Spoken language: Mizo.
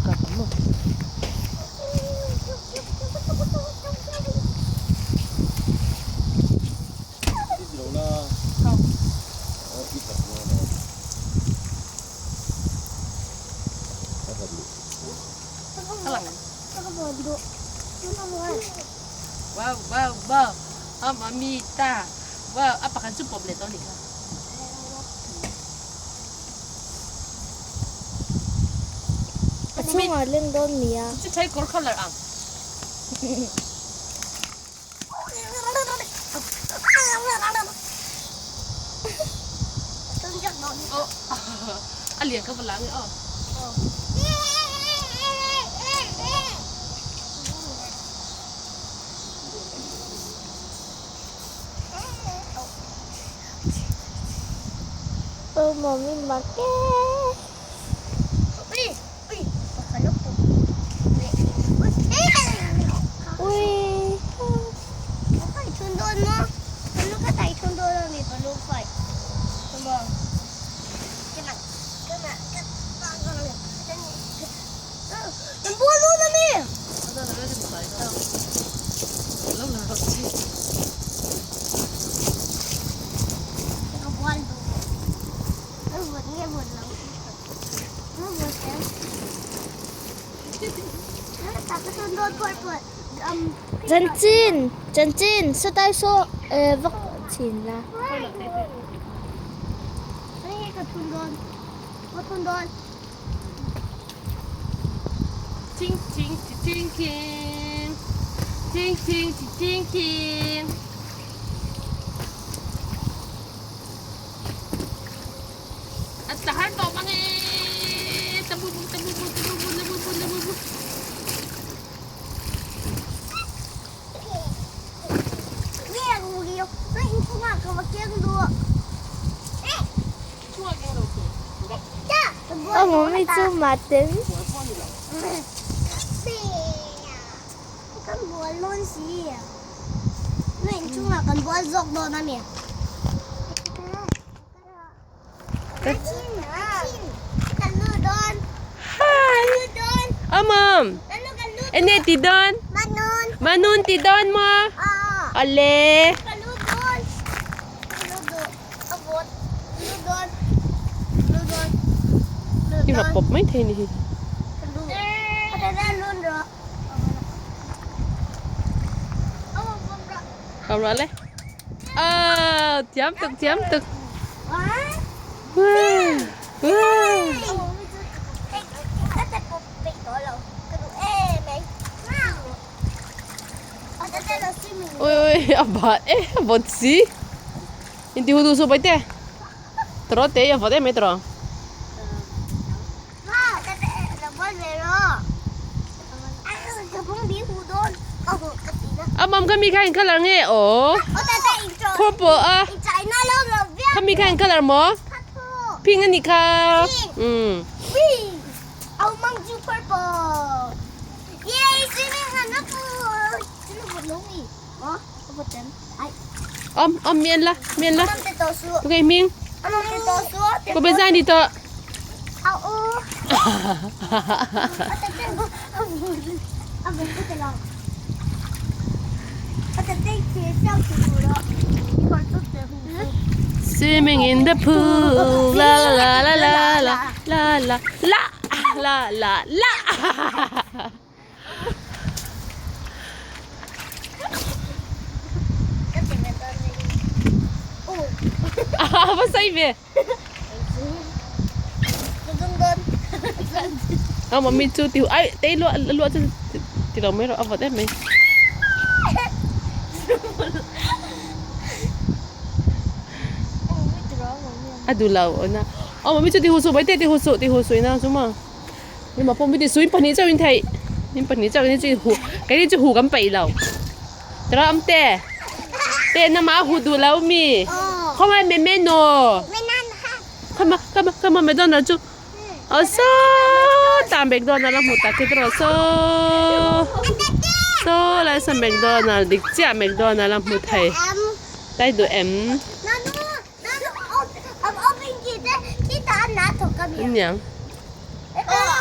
Kap ang maw. Wow wow wow a mi ta wow a pakhat chu pawp leh tawh a nih kha. A chhungah leng dawn mi a. Chu thei kawr colour ang. A lian kha va la nge aw. Oh mami mak e. Ui. Chanchin chanchin satai saw vak chin la. Ting ting ting ting ting ting ting ting. A tla har tawh mang e tabu bu tabu bu tabu bu tabu bu tabu bu. A mummy chu matin. Hi! Amam! Enge ti dawn? Manun ti dawn maw? Awle! I rap pawp mai thei ni hi. Kau ruah le. Aw, thiam tuk, thiam tuk. Ui ui, a bat e, a vawt si. Inti hu duh suh pai te. Tro te, a vawt em mai tro. A mawm kha mi kha in colour nge aw purple a kha mi kha in colour maw pink a nih kha umm. Awm awm mi en la mi en la ok hming ko be zai ni tawh. Swimming in the pool la la la la la la la la la la la. A va sei ve. A mummy chu ti ai te lua lua chu ti lo mai rawh a vawt em mai. A duh lo na. A mummy chu ti hu suh mai te ti hu suh ti hu suh ina chu maw. Nhưng mà phong bi ti suin pahnih chauh in theih in pahnih chauh in chu hu keini chu hu kan peih lo tara am te te na ma hu duh lo mi khawngai me me no khama khama khama McDonald chu aw saw tah McDonald a hmu tak khi tiraw saw saw lai saw McDonald dik chiah McDonald a hmu thei tai duh em. Nia.